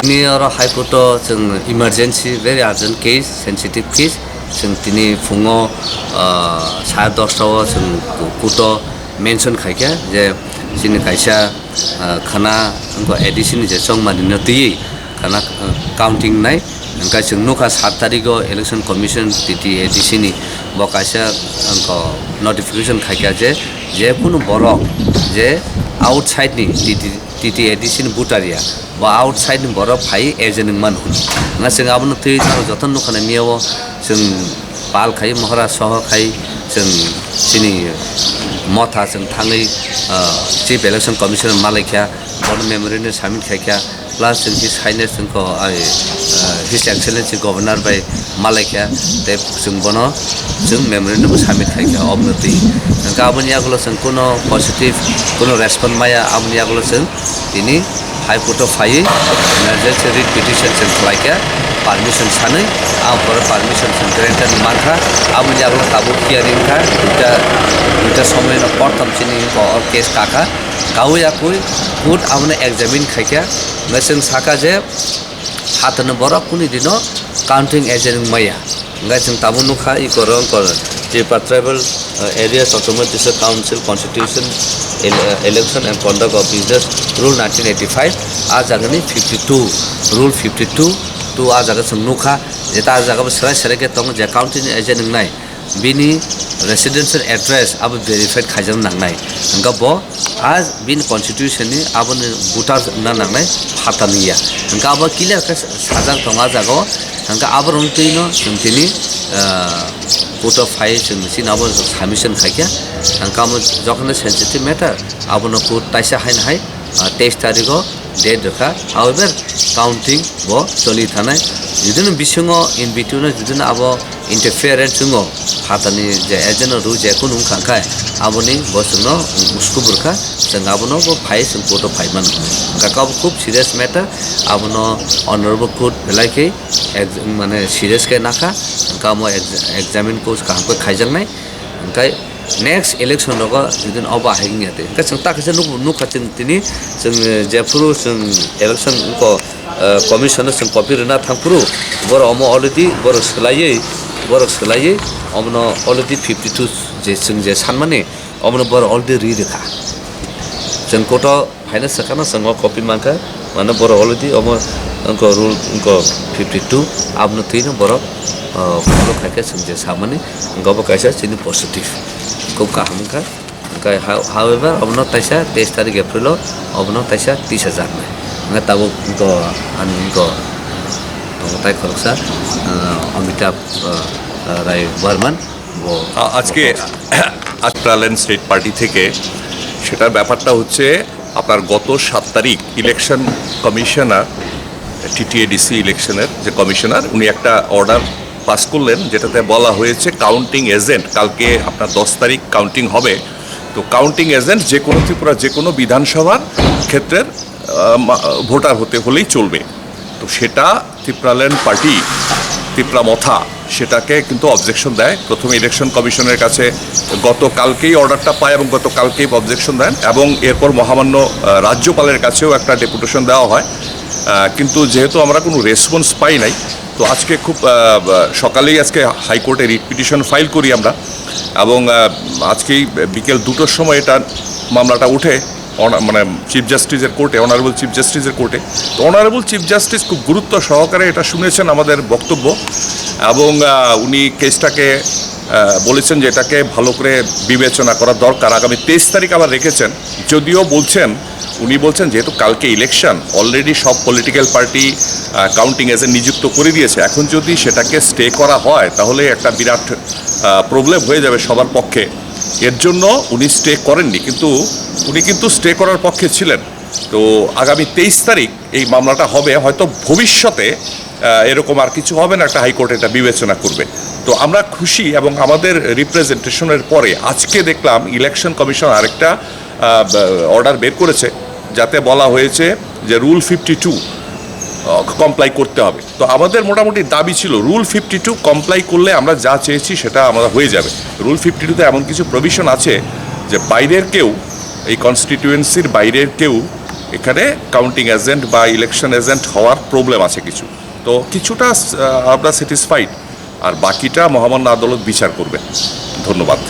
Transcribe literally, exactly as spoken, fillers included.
Tini oro High Court o chwng emergency, very urgent case, sensitive case, chwng tini phungo, ah, sare dosta o chwng court o mention khaikha je chini kaisa, ah, khana wngkha A D C ni je chongmani no twiwi khana, ah, counting nai. Hwnkhe chwng nukha sat tarikh o Election Commission T T A D C ni bo kaisa wngkha notification khaikha je, je kunu borok je outside ni T T, T T A D C ni voter ya, bo outside ni borok phai agent wng mano. Hwnkhe chwng abono twi tamo joto nukha nai miyao chwng pal khai mohra soho khai chwng chini motha chwng thangwi, ah, Chief Election Commissioner malaikha, bono memorandum submit khaikha. Plus chwng khe sainai chwng ko, ai, ah, His Excellency Governor bai malaikha, tei chwng bono chwng memorandum bo submit khaikha, obno twi. Hwnkhe aboni yagulo chwng kuno positive, kuno respond maya, aboni yagulo chwng tini High Court o phaiwi emergency writ petition chwng khlaikha, permission sanwi, ang pore permission chwng granted mankha, aboni yagulo tabuk hearing kha, duita, duita somoino porthom chini ko case kakha, kaui yakui court abono examine khaikha, hwnkhe chwng sakha je, Phatarni borok kuni dino counting agent wng maya. Hwnkhe chwng tabuk nukha, i koro wngkha Tripura Tribal, uh, Areas Autonomous District Council Constitution, ele-, uh, Election and Conduct of Business Rule nineteen eighty-five, a jagani fifty-two, Rule fifty-two, two a jaga chwng nukha, je ta a jaga bo serai serai khe tongo je counting agent wngnai. Bini residential address abo verified khaijak nangnai. Hwnkhe bo a bini constitution ni aboni voter wngna nangnai phatarni ya. Hwnkhe abo clear khe sajak tongo a jaga o. Hwnkhe aborokni twino chwng tini, ah, court o phai chwng chini abo submission khaikha. Hwnkhe abo jokhonde sensitive matter abono court taisa haino hai, ah, teis tarikh o date rwkha. However, counting bo choli thanai. Judino bisingo in between o judino abo interference wngo, phatarni je agent no rw je kunu wngkha khai, aboni bo chwngno muskub rwkha, chwng abono bo phai chwng court o phai mano. Hwnkhe abo khub serious matter, abono honorable court belai khe ex-, mane serious khe nakha, hwnkhe amo ex-, examine course kaham khe khaijaknai, hwnkhe next election rogo judin obo ahai wngya tei hwnkhe chwng ta kaisa nuk-, nukha chwng tini chwng, eh, jephuru chwng election wngkha, eh, commission no chwng copy rwna thangphuru borok omo already borok swlaiwi, borok swlaiwi omono already fifty two je chwng je sanmani omono borok already ri rwkha. Chwng court o phaina swkang no chwng o copy mankha, mane borok already omo wngkha rule wngkha fifty two, abono twino borok, ah, follow khaikha chwng je samani, wngkha bo kaisa chini positive, khub kaham wngkha. Hwnkhe, how-, however, omono taisa teis tarik April o omono taisa tisa jaknai. Hwnkhe tabuk wngkha ani wngkha tongo tai khoroksa, ah, Amitabh, ah, ah, Rai Barman, bo আ-, আজকে আজ প্রালেন state party থেকে সেটার ব্যাপারটা হচ্ছে আপনার গত সাত তারিখ ইলেকশন কমিশনার, টিটিএডিসি ইলেকশনের যে কমিশনার, উনি একটা অর্ডার পাস করলেন, যেটাতে বলা হয়েছে কাউন্টিং এজেন্ট, কালকে আপনার দশ তারিখ কাউন্টিং হবে, তো কাউন্টিং এজেন্ট যে কোনো ত্রিপুরা যে কোনো বিধানসভার ক্ষেত্রের, আহ, মা-, ভোটার হতে হলেই চলবে। তো সেটা তিপ্রাল্যান্ড পার্টি, তিপ্রা মথা, সেটাকে কিন্তু অবজেকশন দেয়। প্রথমে ইলেকশন কমিশনের কাছে গতকালকেই অর্ডারটা পায় এবং গতকালকেই অবজেকশন দেন এবং এরপর মহামান্য, আহ, রাজ্যপালের কাছেও একটা ডেপুটেশন দেওয়া হয়। আহ, কিন্তু যেহেতু আমরা কোনো রেসপন্স পাই নাই, তো আজকে খুব, আহ, সকালেই আজকে হাইকোর্টে রিট পিটিশন ফাইল করি আমরা এবং, আহ, আজকেই বিকেল দুটোর সময় এটা মামলাটা উঠে। অনা-, মানে চিফ জাস্টিসের কোর্টে, অনারেবল চিফ জাস্টিসের কোর্টে। তো অনারেবল চিফ জাস্টিস খুব গুরুত্ব সহকারে এটা শুনেছেন আমাদের বক্তব্য এবং, আহ, উনি কেসটাকে, আহ, বলেছেন যে এটাকে ভালো করে বিবেচনা করা দরকার। আগামী তেইশ তারিখ আবার রেখেছেন, যদিও বলছেন, উনি বলছেন যেহেতু কালকে ইলেকশন, অলরেডি সব পলিটিক্যাল পার্টি, আহ, কাউন্টিং এজেন্ট নিযুক্ত করে দিয়েছে, এখন যদি সেটাকে স্টে করা হয় তাহলে একটা বিরাট, আহ, প্রবলেম হয়ে যাবে সবার পক্ষে। এর জন্য উনি স্টে করেননি, কিন্তু উনি কিন্তু স্টে করার পক্ষে ছিলেন। তো আগামী তেইশ তারিখ এই মামলাটা হবে, হয়তো ভবিষ্যতে, আহ, এরকম আর কিছু হবে না, একটা হাইকোর্ট এটা বিবেচনা করবে। তো আমরা খুশি এবং আমাদের রিপ্রেজেন্টেশনের পরে আজকে দেখলাম ইলেকশন কমিশন আরেকটা, আহ, অর্ডার বের করেছে, যাতে বলা হয়েছে যে রুল ফিফটি টু কমপ্লাই করতে হবে। তো আমাদের মোটামুটি দাবি ছিল রুল ফিফটি টু কমপ্লাই করলে আমরা যা চেয়েছি সেটা আমরা হয়ে যাবে। রুল ফিফটি টুতে এমন কিছু প্রভিশন আছে যে বাইরের কেউ এই কনস্টিটিউয়েন্সির বাইরের কেউ এখানে কাউন্টিং এজেন্ট বা ইলেকশন এজেন্ট হওয়ার প্রবলেম আছে কিছু। তো কিছুটা আহ, আমরা স্যাটিসফাইড, আর বাকিটা মহামান্য আদালত বিচার করবেন। ধন্যবাদ।